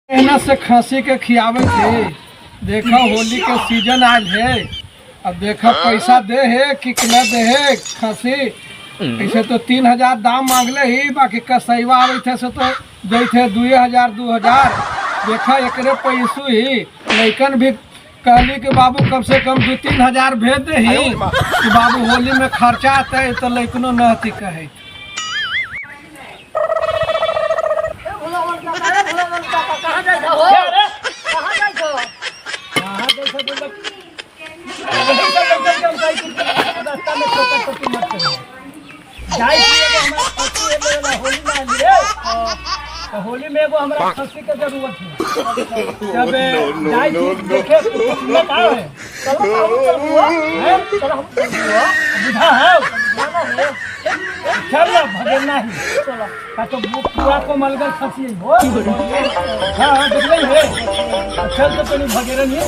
मेहनत से खसी के खियावे थे। देखो होली के सीजन आयल है, अब देखो पैसा दे है कि न दे है खसी। ऐसे तो 3000 दाम मांगले ही, बाकी कसैवा आवे थे से तो दे थे 2000 2000। देखा एकरे पैसू ही लैकन भी कहली कि बाबू कम से कम 2-3 हजार भेज दे ही कि बाबू होली में खर्चा आता है, तो लैकनो न अथी कहे। कहाँ जाइ छौ हो? कहाँ जाइ छौ? कहाँ जैसे बोलक यही सब लड़कन के हम कही कि रास्ता में ठोकर टोकी मत करो। जाइ छी एगो हमरा खस्सी एगो वाला होली ना आइल रे, तो होली में एगो हमरा खस्सी के जरूरत है। जब जाइ छी देखे कितना का है। चलो हम चलबुआ। हैं? चलो हम चलबुआ। बुझा है। जाना है। चल ना भगेना ही। चलो। का तो पूरा को मलगल खसी हो। हाँ हाँ, बुझल है, चल तो तनी भगेरन ही।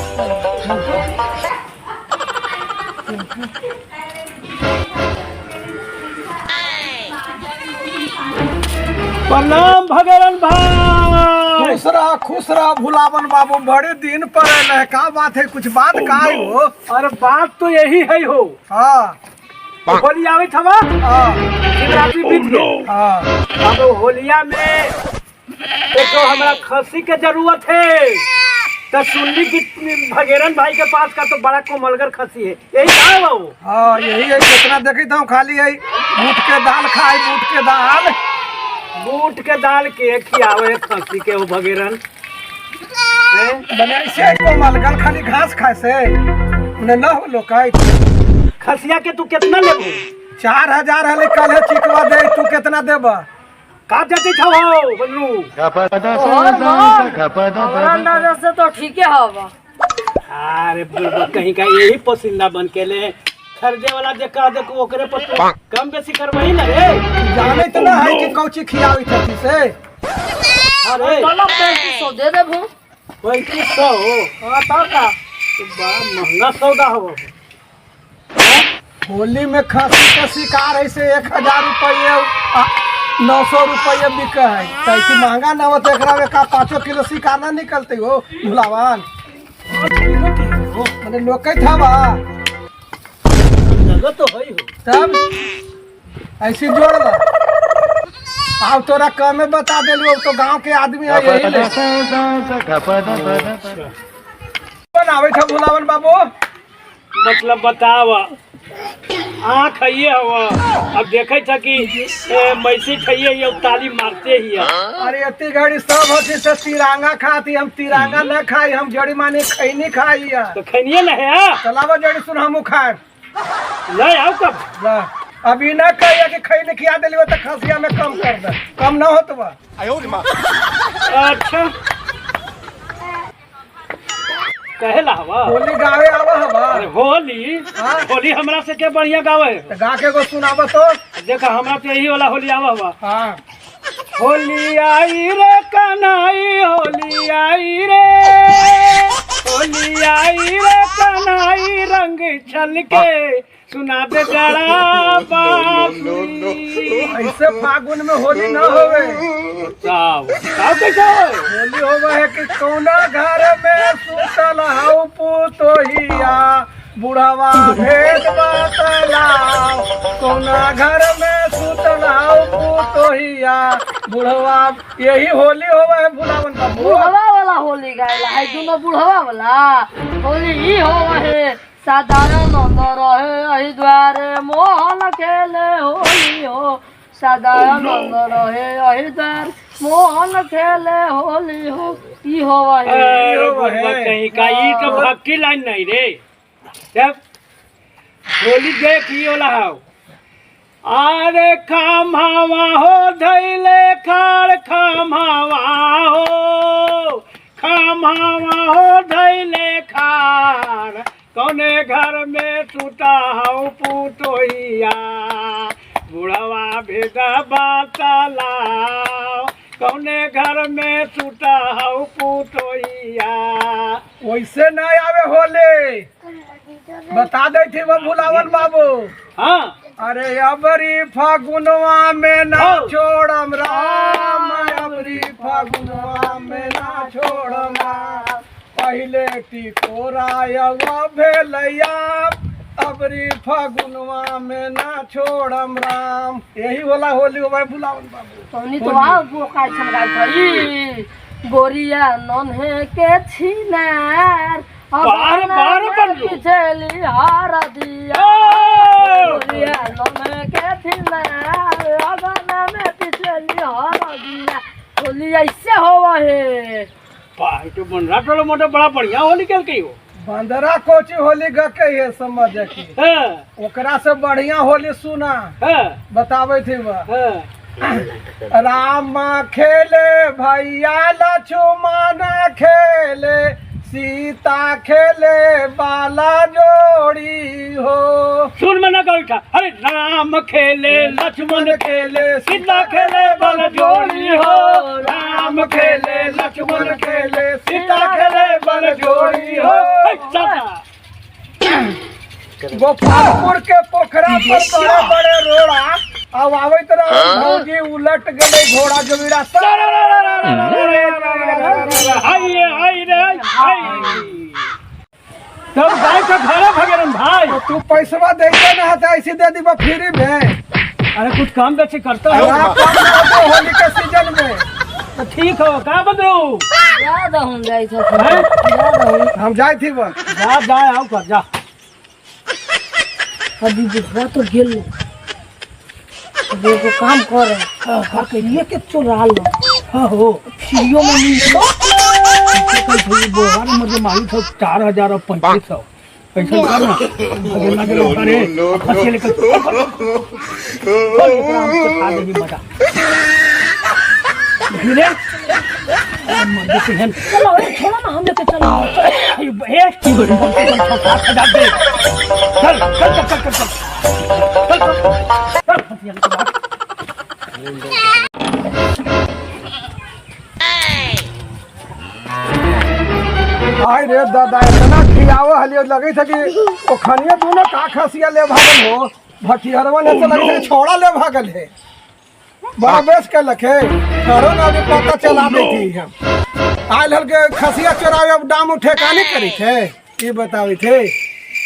प्रणाम भगेरन भाई। खुश रह, खुश रह भुलावन बाबू, बड़े दिन पर आयल है, का बात है? कुछ बात का है हो? अरे बात तो यही है हो। होली आवे थवा। शिवरात्रि बीत गई। अब होलिया में देखो हमरा खसी के जरूरत है, तो सुनली कि भगेरन भाई के पास का तो बड़ा कोमलगर खसी है, यही का है वो? हाँ, यही है। जितना देखी था खाली है बूट के दाल खाए, बूट के दाल। बूट के दाल के खियावे खसी के वो भगेरन, हैं? बने ऐसे कोमलगल खाली घास खाए से उन्हें न हो लोग। खसिया के तू कितना लेबू? 4000 हले, कल है चिकवा दे, तू कितना देबा? का जते छौ हो बल्लू? तोहर मन हमरा नजर से तो ठीके हवा। अरे बुढ़बा कहीं का, यही पसंदा बन के ले खरीदे वाला जे कह दे ओकरे पर तो कम बेसी करवही ना रे। जाने तो ना है कि कौची खियावी थी से। अरे चलो 3500 दे देबू। 3500? हाँ तब का। तो बड़ा महंगा सौदा हो। होली में खसी के शिकार ऐसे 1000 रुपये, 900 रुपये बिक है, तो ऐसे महंगा न हो तो एकरा में का 5 किलो शिकार ना निकलते हो भुलावान? मने लोग था बा। जगह तो है हो। तब ऐसे जोड़ ला। अब तोरा कमे बता देलू, अब तो गांव के आदमी है, यही ले बनावे था भुलावन बाबू। मतलब बताव, आँख है हवा, अब देखे था कि मैसी खाइए ही अब ताली मारते ही है। अरे इतनी घड़ी सब होती से तिरंगा खाती, हम तिरंगा न खाई, हम जड़ी मानी खैनी खाई है। तो खैनिए न है हाँ? चलावा जड़ी सुन, हमू खाए। ले आओ कब? ला, अभी न कहिया कि खैनी खिया दिली तो खसिया में कम कर दे, कम न होत बा। अच्छा, कहे ला हवा? होली गावे आवा हवा? अरे होली? हाँ। होली हमरा से के बढ़िया गावे। तो गा के को सुनाबो तो। देखा, हमरा तो यही वाला होली आवा हुआ। होली आई रे कन्हई, होली आई रे, होली आई रे कन्हई, रंग छल के सुना दे जरा बांसुरी। ऐसे फागुन में होली न होवे। साहब साहब, कैसे होए? होली होवे है कि कौना घर में सुतल हऊ पुतोहिया, बुढ़वा भेद बतलाओ, कौना घर में सुतल हऊ पुतोहिया बुढ़वा, यही होली होवे है भुलावन बाबू। बुढ़वा वाला होली गायला है दोनों, बुढ़वा वाला होली ही होवे है। साधारण न रहे अही द्वारे मोहन खेले होली हो, साधारण न रहे अही द्वार मोहन खेले होली हो, ई होवे है। अरे बुढ़वा कहीं का, ई तो भक्की लाइन नहीं रे। जब होली देख, ई वाला हाव, अरे खामावा हो धैले खार, खामावा हो, खामावा हो धैले खार, कौने घर में सुता हूँ पुतोहिया, बुढ़वा भेद बतलाओ, कौने घर में सुता हूँ पुतोहिया। वैसे नहीं आवे होली, बता दे थी वो भुलावन बाबू। हाँ। अरे अबरी फागुनवा में ना हो। छोड़म राम, अबरी फागुनवा में ना छोड़म राम। पहले टिकोरा अब भेलैया, अबरी फागुनवा में ना छोड़म राम। यही होला होली हो भाई बुलावन बाबू। तोनी तो आओ बोका छमगाई थई गोरिया नन्हे के छिनार बाहर- बाहर बन लो। पिछली हार दिया। ओ! गोरिया नन्हे के छिनार अगना में पिछली हार दिया। होली ऐसे होवा है। भाई तो बनरा टोलो मोटो बड़ा बढ़िया होली खेल के हो। बंदरा कोची होली गके है समझ की। हाँ, ओकरा से बढ़िया होली सुना हाँ, बतावे थी वह। हाँ। राम खेले भैया लक्ष्मण खेले, सीता खेले बाला जोड़ी हो। सुन मना का उठा। अरे राम खेले लक्ष्मण खेले सीता खेले बल जोड़ी हो। राम खेले लक्ष्मण खेले सीता खेले बल जोड़ी हो। हे, साता। गोपालपुर के पोखरा पर बड़े बड़े रोड़ा अब आवत रहे भौजी उलट गए घोड़ा जोड़ा। हाय हाय रे हाय। तब गाय का घरे भगेरन भाई। तू पैसवा देते ना है ऐसी दे दी फ्री में। अरे कुछ काम वैसे करता है। हाँ, कम ना दो होली के सीजन में। तो ठीक हो का बदरू? याद हम जाइ छ। हैं? याद हम। हम जाए थी बस। जा जा आओ कर जा। अभी बुढ़वा तो गेल। अब एगो काम कर के लिए के चोरा लो। हाँ हो। फ्रीयो में मिल गेलो। बोहार मतलब मालूम था 4000 और 2500 पैसा कर ना। अरे ना गेलो अरे फंसे लेकर चल एकरा हमके खा देबी मजा। धीरे। अरे मर गए तेहन। चलो ए छोड़ो ना हम लेके चलो। ए, 7,000 दे। चल चल चल चल चल चल चल चल फंसिया लेके भाग। आय रे दादा इतना खियाव हलियो लगे था कि ओ खनिया दोनों का खसिया ले भागल हो। भटियरवा ने तो लगे छोड़ा ले भागल है। बड़ा बेच के लखे करो ना अभी पता चला देती हम। आयल हल के खसिया चोरावे अब दाम उठे कानी करी थे ये बतावे थे।